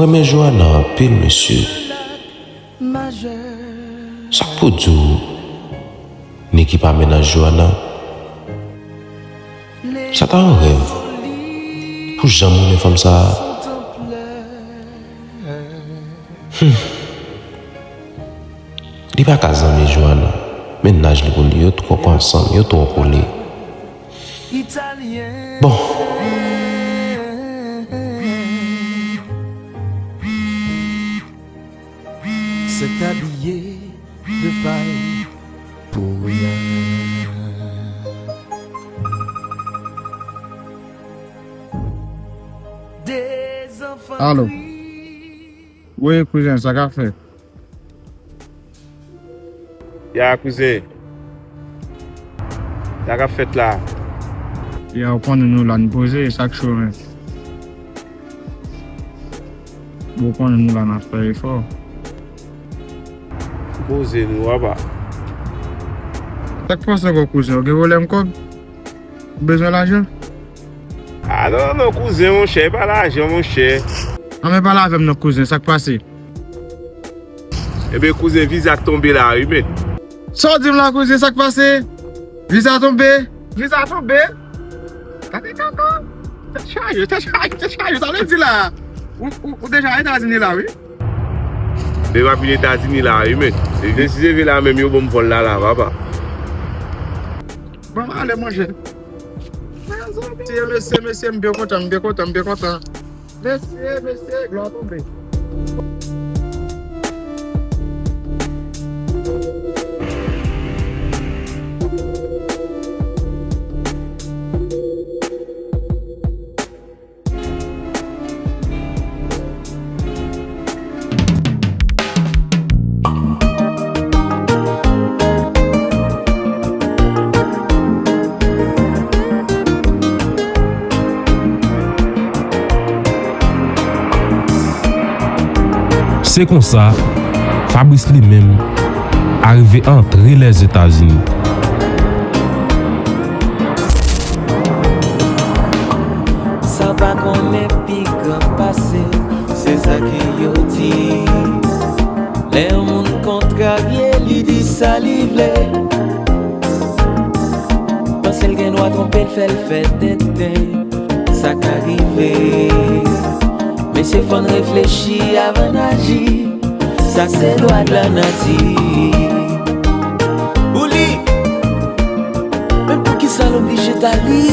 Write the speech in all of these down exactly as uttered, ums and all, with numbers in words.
Renmen Joana anpil, mesye. Sa k pou di w, Nicky pa mennaj Joana? Sa ta yon rèv pou jan m renmen fanm sa a. Hmm. Li pa ka zanmi Joana. Mennaj li pou li, yo twòp ansanm, yo twò kole. Bon. Sèt abiye de pay pou ryen. Alo. Wi, kouzen, sa k ap fèt? Ya, kouzen. Sa k ap fèt la? Ya, ou konnen nou la, n poze, sa k cho, men. Ou konnen nou la, n ap fè efò. Poze nou, apa. Sa k pase ankò, kouzen? Ou gen pwoblèm kòb? Ou bezwen lajan? Ah, non, non, kouzen, monchè, e pa lajan, monchè. Anben, pale avè m non, kouzen, sa k pase? Ebyen, kouzen, viza k tonbe la, wi, men. Sa w di m la, kouzen, sa k pase? Viza tonbe? Viza tonbe? Gade kaka. Tèt chaje, tèt chaje, tèt chaje. Sa vle di la, ou, ou, ou deja Etazini la, wi. Men m ap vin Etazini la, wi, men. Depi si se vin la menm, yo ban m vòl la, la, papa. Ban m ale manje. Mesye, mesye, mesye, m byen kontan, m byen kontan, m byen kontan. Mesye, mesye, glwa tonbe. Se konsa, Fabrice li menm arive antre Lèzetazini. Sa pa konnen pi gran pase, se sa ke yo di. Lè yon moun kontrarye, li di sa li vle. Panse l gen dwa twonpe l, fè l fè tenten. Sa ka rive. Mesye, fò n reflechi avan n aji. Sa se lwa de la nati. Pou li, men poukisa l oblije tali?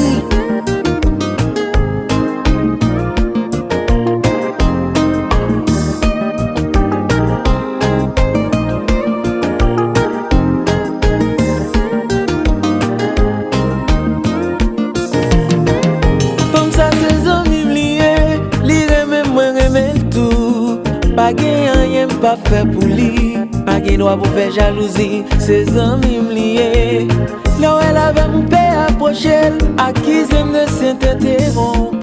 Fanm sa se zanmi m li ye, li renmen m, mwen renmen l tou. Pa gen anyen m p ap fè pou li. Pa gen dwa pou fè jalouzi, se zanmi m li ye. Lè w wè l avè m, ou pe apwoche l, akize m de sentete wonm.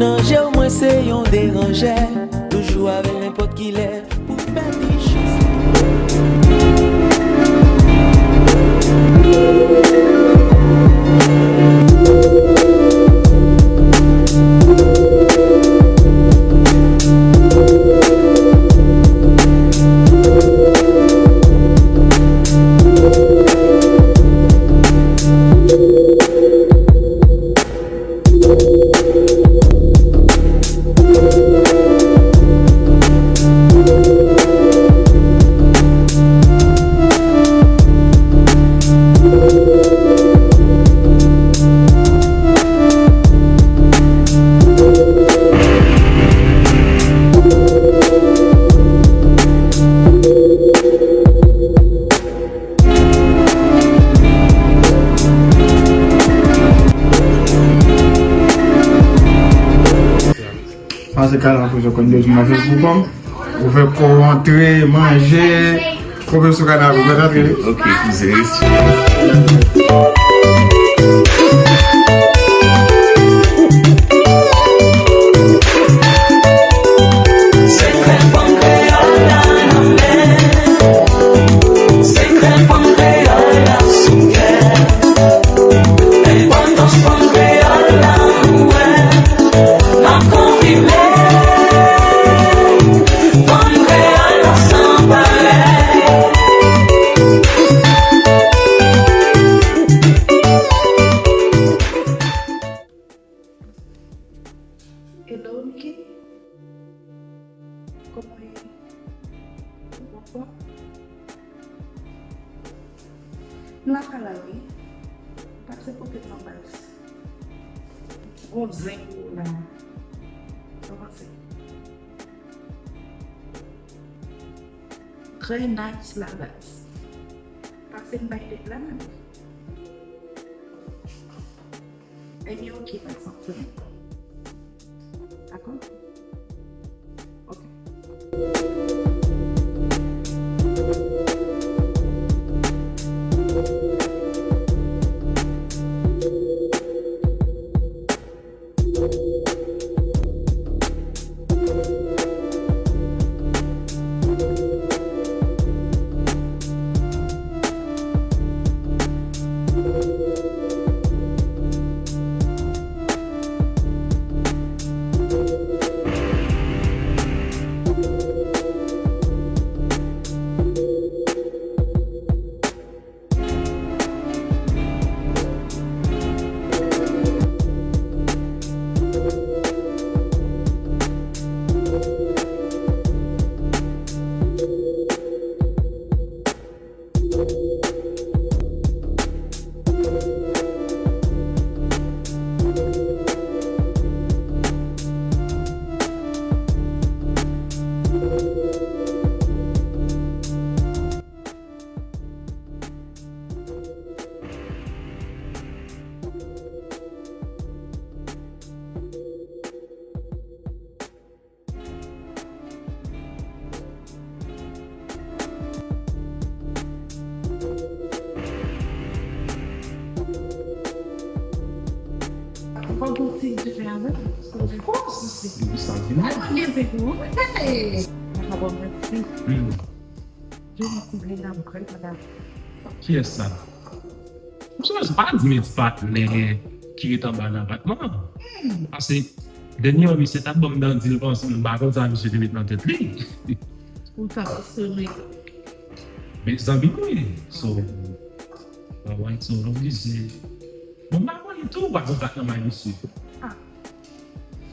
Nan je w, mwen se yon deranjè, toujou avè l nenpòt kilè. Pase kanape, ou konn bezwen nan Facebook, kòm ou fè kò w antre, manje, konpe sou kanape, ou mèt antre. Ok, kouzen, respè. Bon. M lakay la wi. Pase kote nan baz. Bon zen pou la. Kòmanse. Trè nice la baz. Pase m bay tèt la menm. Ebyen, ok, pa egzanp. Dakò? Ok. Of course. Hey! Mwen bon, mèsi. Hmm. Jodi ti vle nan mwen, madam. Kiyès sa? M sonje sa pa di m e ti patnè ki ret anba nan apatman an. Hmm. Paske dènyèman misye t ap ban m dandi l panse m pa konn sa misye te met nan tèt li. Ou ta sone. Men zanmi m wi. So, alright, so, nou oblije. Bon, m pa konnen tou, ou pa konn sa k nan may misye. Ah.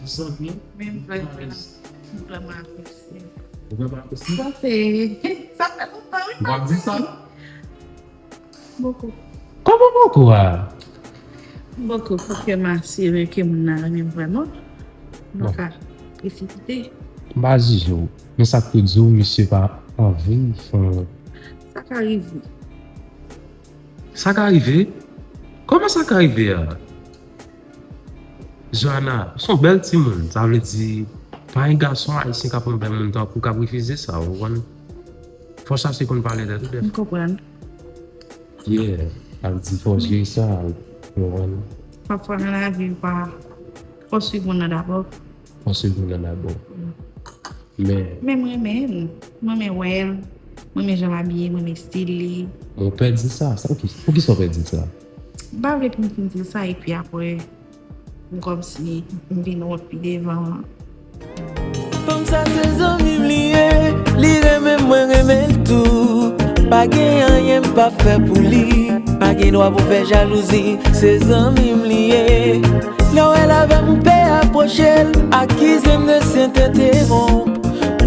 Zanmi. Men m vrèman, m vrèman apresye. Ou vrèman apresye? Sa se, sa fè lontan, wi. W ap di sa? Bokou. Kòman bokou a? Bokou, paske m asire ke moun nan renmen m vrèman. M pa ka presipite. M pa jije w, men sa k pou di w, misye pa anvi fè yon... Sa ka rive. Sa ka rive? Kòman sa ka rive a? Joana, ou se yon bèl timoun. Sa vle di, pa gen gason ayisyen k ap yon bèl moun tankou w k ap refize sa, ou konprann? Fò chache konn pale tèt ou dèfwa. M konprann. Yeah, sa vle di fò jere sa, ou konprann? Pafwa nan lavi, ou pa, fò swiv moun nan dabò. Fò swiv moun nan dabò. Mm. Men. Men m renmen l. M renmen wè l. M renmen jan l abiye, m renmen estil li. Men w pè di sa? Sa, poukisa, poukisa w pè di sa? M pa vle pou m fin di l sa, epi apre, m kòmsi m vin wont pi devan. Fanm sa se zanmi m li ye, li renmen m, mwen renmen l tou. Pa gen anyen m p ap fè pou li, pa gen dwa pou fè jalouzi, se zanmi m li ye. Lè w wè l avè m, ou pè apwoche l, akize m de sentete wonp.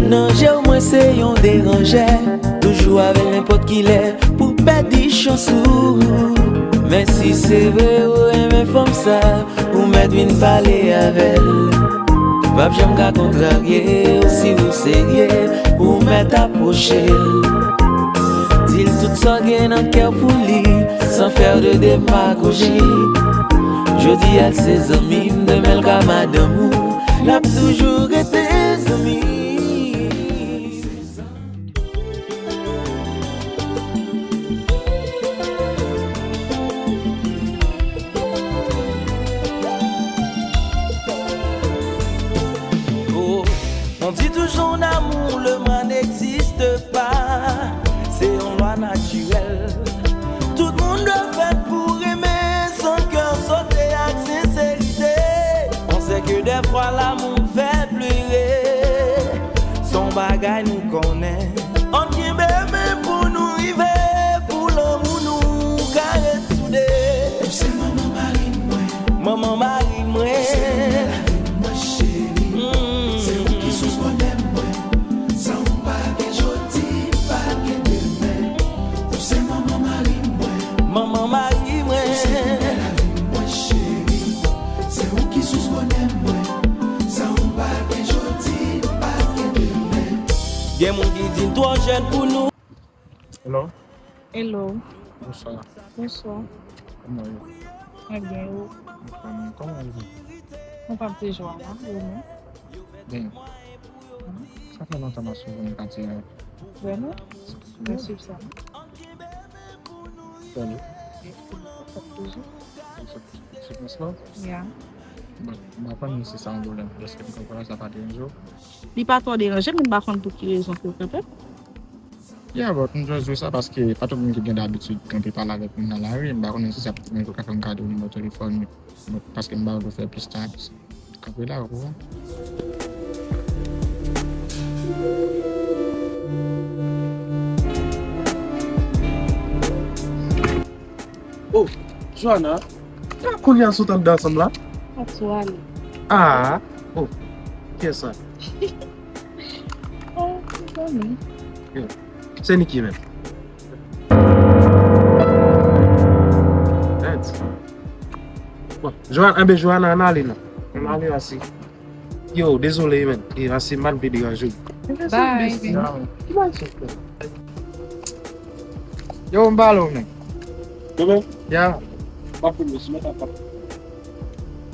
Nan je w, mwen se yon deranjè, toujou avè l nenpòt ki lè, pou pèdi chans ou. Men si se vre ou renmen fanm sa, ou mèt vin pale avè l. Li p ap janm ka kontrarye w si ou serye, ou mèt apwoche l. Di l tout sa w gen nan kè w pou li, san fè de demagoji. Jodi a l se zanmi m, demen l ka madanm ou, l ap toujou rete zanmi. Oh, on dit toujours en amour, le mal n'existe pas. Se yon lwa natirèl. Tout moun dwe fèt pou renmen, san kè sote ak senserite. On sait que des fois l'amour fait pleurer. Se yon bagay nou konnen. Ann kenbe men pou nou rive, pou lanmou nou ka ret soude. Ou se manman mari mwen. Manman mari mwen. Ou se lilye lavi mwen, cheri. Mm. Se ou ki sous bonè mwen. San ou pa gen jodi, m pa Vin twò jèn pou nou. Hello, Hello, bonswa. Bonswa. Kòman w ye? Mwen byen, ou? Anfòm, kòman w ye? Mwen pa se Joana, ou menm? Byen. Sa fè lontan m ap swiv ou nan katye a. Vrèman? Mwen swiv sa. Salut. Mèsi, sa toujou. Sou plas la? Ya. Bon, m pa konn si sa yon pwoblèm. Èske m kanpe la, sa pa deranje w? Li pa twò deranje, men m pa konn pou ki rezon ke w kanpe. Yeah, but m just di w sa paske pa tout moun ki gen dabitid kanpe pale avèk moun nan lari. M pa konnen si sa pou mwen pou ka fè m kado nimewo telefòn. Bon, paske m pa vle fè plis tan kanpe la, ou konprann? Oh, Joana, sa kounye a sot anndan ansanm la? Ap sou ale. Ah, oh, kiyès sa? Oh, zanmi. Se Niki menm. Thanks. Bon, Joana, enben Joana, ann ale non. Ann ale, Asi. Yo, dezole, men. E, Asi, m pa t vle deranje w. Bye. Yo, m pale w, men. Yo, men. Ya. Pa pou mwen, si mwen ta pa.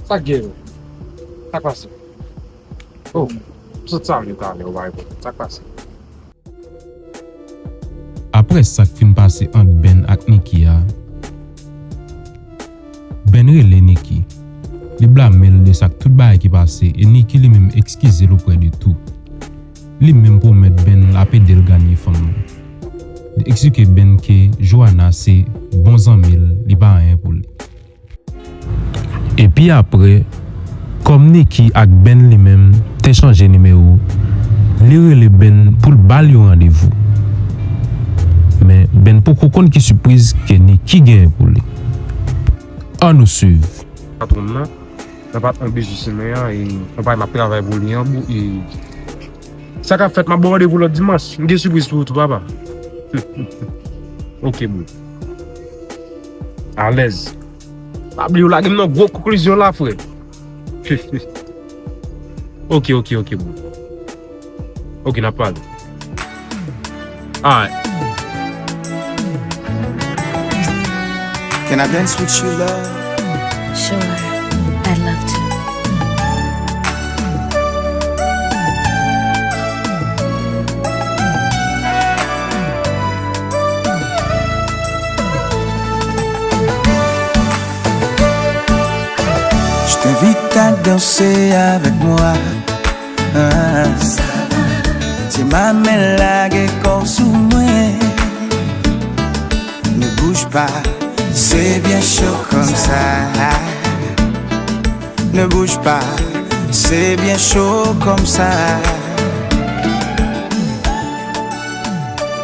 Sa k gen? Sa k pase? Oh, m sot sa vle pale, ou pa reponn. Sa k pase? Apre sa k fin pase ant Ben ak Niki a, Ben rele Niki. Li blame l de sa k tout bagay ki pase e Niki li menm ekskize l oprè de tou. Li menm pwomèt Ben l ap ede l ganye fanm nan. Li eksplike Ben ke Joana se bon zanmi l, li pa anyen pou li. Epi apre, kòm Niki ak Ben li menm te chanje nimewo, li rele Ben pou l ba l yon randevou. Men Ben poko konn ki sipriz ke Niki genyen pou li. Ann nou swiv. Patwon m nan, nan patwon biznis mwen an, e konpayi m ap travay pou li an, bou, e sa k ap fèt, m ap ba w randevou lòt dimanch. M gen sipriz pou ou tou, papa. Ok, bro. Alèz. Pa bliye w lage m nan gwo konklizyon la, frè. Ok, ok, ok, bro. Ok, n ap pale. Alright. Can I dance with you, love? Sure, I'd love to. Je t'invite à danser avec moi. Ah. Ti manmay, lage kò w sou mwen. Ne bouge pas, c'est bien chaud comme ça. Ne bouge pas, c'est bien chaud comme ça.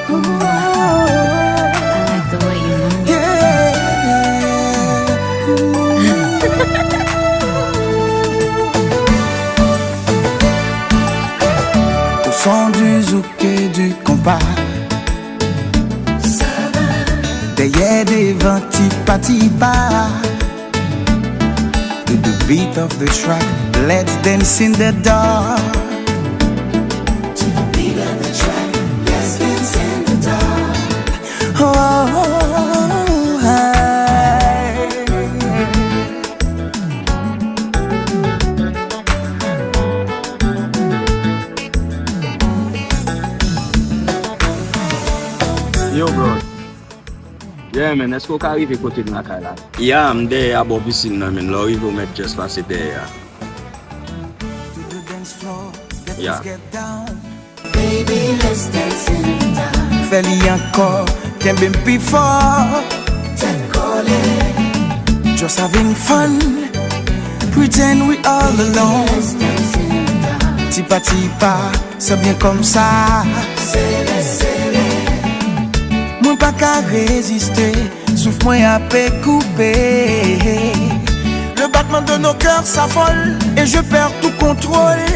I like the way you move. Au son du zouk et du compas. Dèyè, devan, ti pa ti pa. To the beat of the track, let's dance in the dark. To the beat of the track, let's dance in the dark. Oh, hey. Yo, bro. Yeah, man, èske w ka rive kote m lakay la? Ya, m dèyè a bò pisin nan, man. Lè w rive, w mèt just pase dèyè a. Ya. Fè li ankò, kenbe m pi fò. Tèt kole. Just having fun, pretend we all alone. Ti pa ti pa, se byen kòmsa. Mwen pa ka reziste, souf mwen ape koupe. Le battement de nos cœurs s'affole et je perds tout contrôle.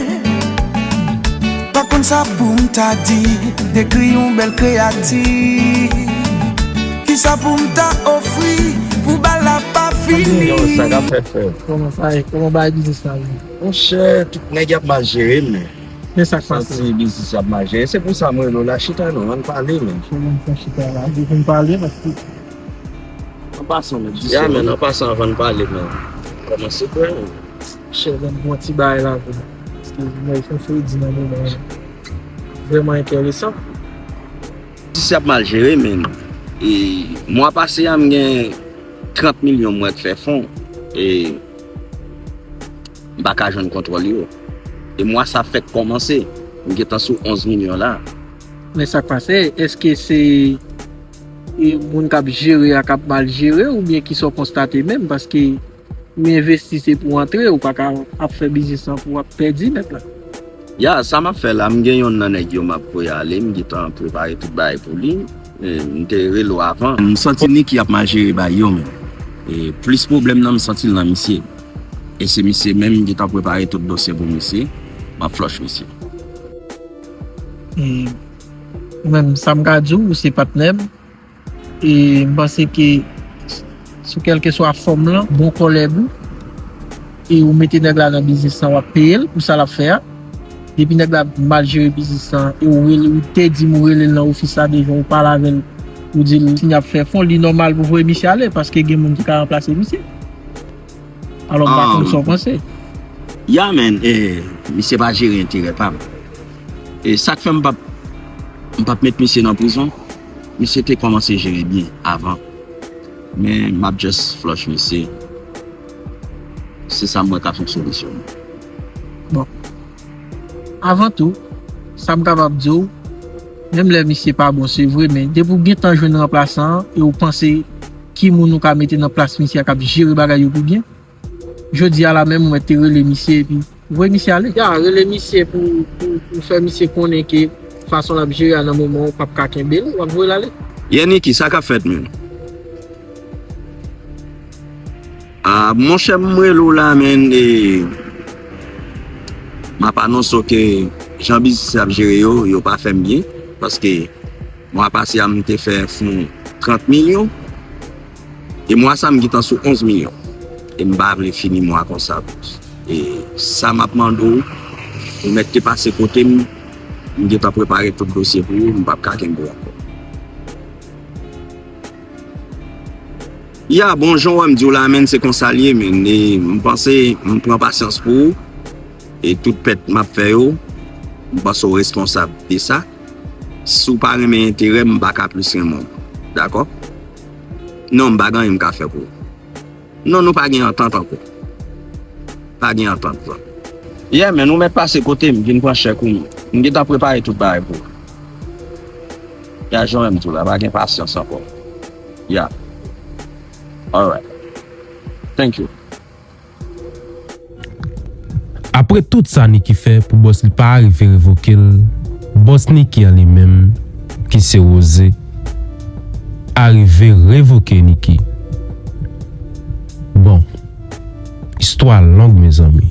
Pa konn sa pou m ta di, dekri yon bèl kreyati. Kisa pou m ta ofri pou bal la pa fini? Yo, sa k ap fèt, frè? Kòman sa ye? Kòman bagay biznis la ye? Monchè, tout nèg y ap mal jere m, men. Men sa k pase. Santi biznis ap mal jere. Se pou sa mwen rele w la, chita non, ann pale, men. Fò nou fè chita la, pou n pale, paske... An pasan, men, di... Ya, men, an pasan, anvan n pale, men. Kòmanse kwè, men. Chè, ban m yon ti bagay la, vre. Paske mwen fè fredi nan moman an. Vrèman enteresan. Biznis ap mal jere, men. E, mwa pase a, m gen trant milyon mwen k fè fon. E, m pa ka jwenn kontwòl yo. E mwa sa fèk kòmanse. M gentan sou onz milyon la. Men sa k pase, èske se, e, moun k ap jere a k ap mal jere oubyen kisa w konstate menm? Paske ou envesti se pou antre, ou pa ka ap fè biznis lan pou w ap pèdi nèt la. Ya, sa m ap fè la, m gen yonn nan nèg yo m ap voye ale, m gentan prepare tout bagay pou li. E, m te rele w avan. M santi Niki ap mal jere bagay yo, men. E, plis pwoblèm nan, m santi l nan misye. E se misye menm, m gentan prepare tout dosye pou misye. M ap flòch misye. E, ou menm, sa m ka di w, ou se patnè m. E m panse ke sou kèlkeswa fòm lan, bon kòlèg ou, e ou mete nèg la nan biznis lan, w ap peye l pou sa l ap fè a. Depi nèg la mal jere biznis lan, e ou rele, ou te di m ou rele l nan ofis la deja, ou pale avè l, ou di l si n ap fè fon, li nòmal pou voye misye ale, paske gen moun ki ka ranplase misye. Alò, m pa konn sa w panse. Ya, men, e, misye pa jere enterè pa m. E sa k fè m p ap, m p ap met misye nan prizon. Misye te kòmanse jere byen avan. Men m ap just flòch misye. Se sa m wè ka fè solisyon. Bon. Avan tou, sa m kapab di w, menm lè misye pa bon, se vre, men depi w gentan jwenn ranplasan an e w panse ki moun ou ka mete nan plas misye a k ap jere bagay yo pi byen, jodi a la menm, mwen te rele misye epi voye misye ale. Ya, rele misye pou, pou, pou fè misye konnen ke fason l ap jere a nan moman an, ou p ap ka kenbe l, w ap voye l ale. Yè Niki, sa k ap fèt menm? A, monchè, m rele w la, men, e, m ap anonse w ke jan biznis ap jere yo, yo pa fè m byen, paske mwa pase a, m te fè fon trant milyon, e mwa sa, m gentan sou onz milyon. E m pa vle fini mwa konsa. E sa m ap mande w, ou mèt te pase kote m, m gentan prepare tout dosye pou ou, m p ap ka kenbe w ankò. Ya, bon, jan w wè m di w la, men, se konsa l ye, men. E m panse, m pran pasyans pou ou. E tout pèt m ap fè yo, m panse w responsab de sa. Si w pa renmen enterè m, m pa ka plis renmen w. Dakò? Non, m pa gen anyen m ka fè pou ou. Non, nou pa gen antant ankò. Pa gen antant, bro. Yeah, men, ou mèt pase kote m, vin pran chèk ou. M gentan prepare tout bagay pou ou. Ya, jan w wè m di w la, pa gen pasyans ankò. Yeah. Alright. Thank you. Apre tout sa Niki fè pou bòs li pa rive revoke l, bòs Niki an li menm, ki se Rose, arive revoke Niki. Bon, istwa long, mezanmi.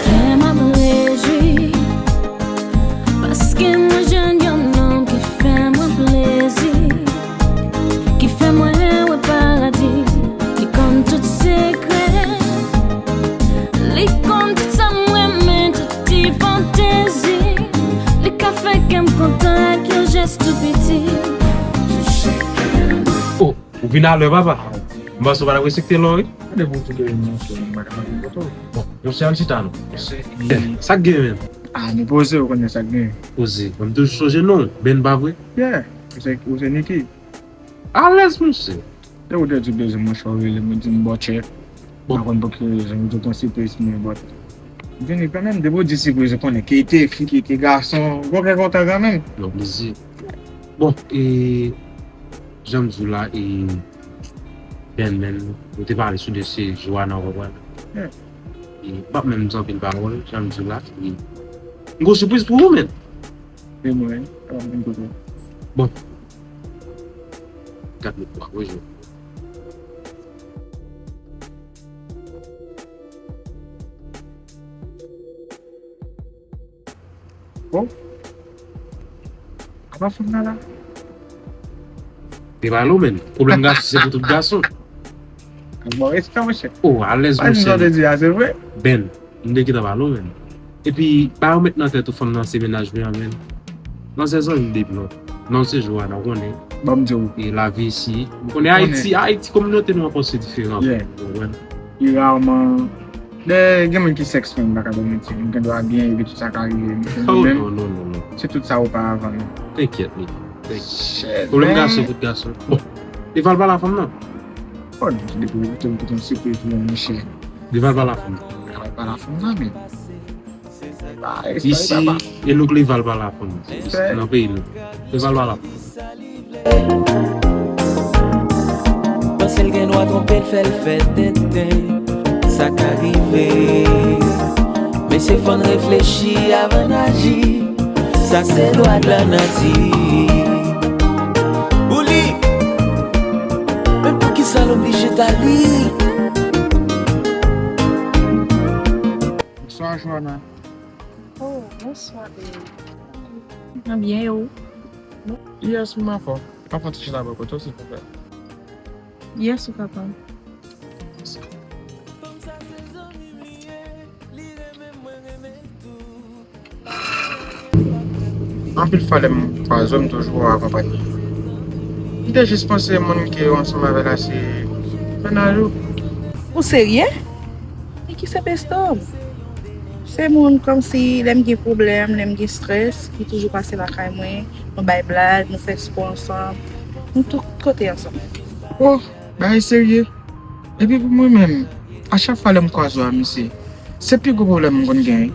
Kè m ap rejwi, paske mwen jwenn yon nonm ki fè mwen plezi, ki fè mwen wè paradi, li konn tout sekrè, li konn tout sa m renmen, tout ti fantezi, li ka fè kè m kontan ak yon jès tou piti. Oh, ou vin alè, papa. M panse w pa t ap respekte lè w, wi. Gade pou w touke yon moso, m pa ka mande foto. Bon, mesye, al chita non. Mesye, eh, sa k gen menm? Ah, nou poze, ou konnen sa k gen. Poze. Mwen m toujou sonje non w, Ben, pa vre? Yeah, ou se, ou se Niki. Alèz, mesye. E ou te di bezwen mwen, chwa rele mwen, di m bòchè. Bon. Mwen konn pou ki rezon, ou te konn sipriz mwen, but Vini kanmenm, depi w di sipriz, ou konnen, ke te fi, ke te gason, gon kè kontan kanmenm. Yon plezi. Bon, e, jan m di w la, e, Ben, men, nou te pale sou dosye Joana, w konprann? Hmm. E, m p ap menm di anpil pawòl, jan m di w la, e, m gon sipriz pou ou, men. E mwen, m ap vin kote w. Bon. Gad lòt bò a, wi, Joana. Bon. Apa fanm nan la? Te pale w, men. Pwoblèm gason, se pou tout gason. Bon, respè, monchè. Oh, alèz, monchè. Sa te di a, se vre? Ben, m te gentan pale w, men. Epi, pa remèt nan tèt ou fanm nan se mennaj mwen an, men. Nan sezon m depi lòt. Non, se Joana, ou konnen. Ban m di w. E lavi isi. Ou konnen Ayiti, Ayiti, kominote nou ankò se diferan. Yeah. Ou konprann? Li raman. Lè gen moun ki sèks mwen, m pa ka ba w manti. M gen dwa byen, epi tout sa ka rive. Men, oh, non, non, non, non. Se tout sa oparavan, non. Tenkèt, men. Tenkèt. Pwoblèm gason, kout gason. Bon. Li va l pa la fanm nan. Oh, non, depi ou te m kote yon sipriz pou mwen, monchè. Li va l pa la fanm nan. Li va l pa la fanm nan, men. Isi, e nou k li va l pa la fanm nan. Isi, nan peyi nou. Li va l pa la fanm nan. Panse l gen dwa twonpe l, fè l fè tenten. Sa ka rive. Mesye, fò n reflechi avan n aji. Sa se lwa de la nati. Pou li, men poukisa l oblije ta li? Bonswa, Joana. Oh, bonswa, babe. Mwen byen, e ou? Yes, mwen anfòm. Ka fè yon ti chita bò kote w, silvouplè? Yes, ou kapab. Anpil fwa lè m kwaze w, m toujou wè w akonpanye. M te jis panse moun ke w ansanm avè l la se mennaj ou. Ou serye? E ki se pesto? Se moun kòmsi lè m gen pwoblèm, lè m gen strès, li toujou pase lakay mwen, nou bay blag, nou fè spò ansanm, nou tout kote ansanm. Oh, bagay serye. Epi pou mwen menm, a chak fwa lè m kwaze w a misye, se pi gwo pwoblèm m konn genyen.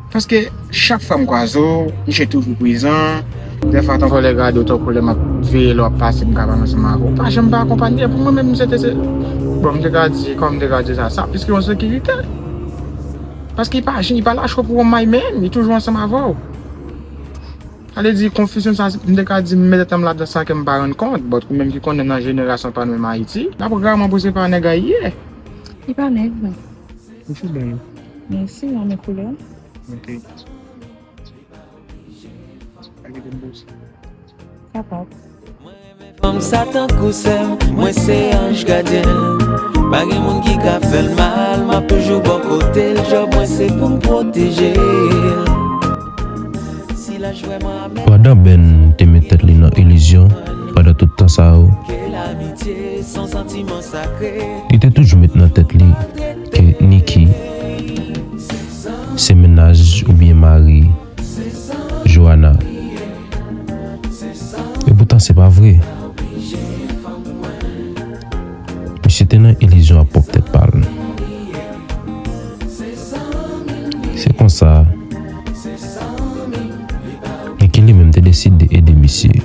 Paske chak fwa m kwaze w, misye toujou prezan. Dèfwa tankou lè gade w tankou lè m ap veye lè w ap pase m ka pale ansanm avè w. Pa janm pa akonpanye. Pou mwen menm, misye te se, bon, m te ka di, kòman m te ka di sa, sa plis ke yon sekirite. Paske li pa, li pa lache w pou yon may menm, li toujou ansanm avè w. Sa vle di, konfizyon sa, m te ka di m met tèt m ladan san ke m pa rann kont, but ou menm ki konnen nan jenerasyon pa nou menm Ayiti, n ap raman pou se pa nèg a ye. Li pa nèg, non. Li se bon. Mèsi, renmen koulè. Ok. Pa kite m pouse. Kapab. Fanm sa tankou sè m, mwen se anj gadyen l. Pa gen moun ki ka fè l mal, m ap toujou bò kote l. Djòb mwen se pou m pwoteje l. Si laj vrèman amè. Pandan Ben te met tèt li nan ilizyon pandan tout tan sa yo, ke lamitye se yon santiman sakre. Li te toujou met nan tèt li ke Niki se mennaj oubyen mari Joana. Epoutan, se pa vre. Misye te nan ilizyon ak pwòp tèt pa l. Se konsa, Niki li menm te deside ede misye.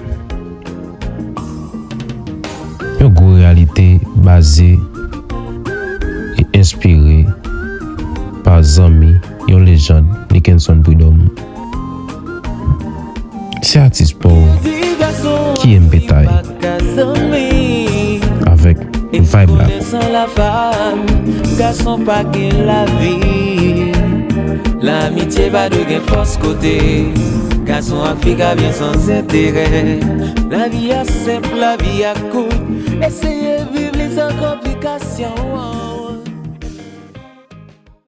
Yon gwo reyalite baze e enspire pa zanmi, yon lejand, Nickenson Prud'homme. Se atis pa w, K M P Tay, avèk Vibe la. Gason pa gen lavi. Lamitye pa dwe gen fòs kote. Gason ak fi ka byen san enterè. Lavi a senp, lavi a kout. Eseye viv li san konplikasyon.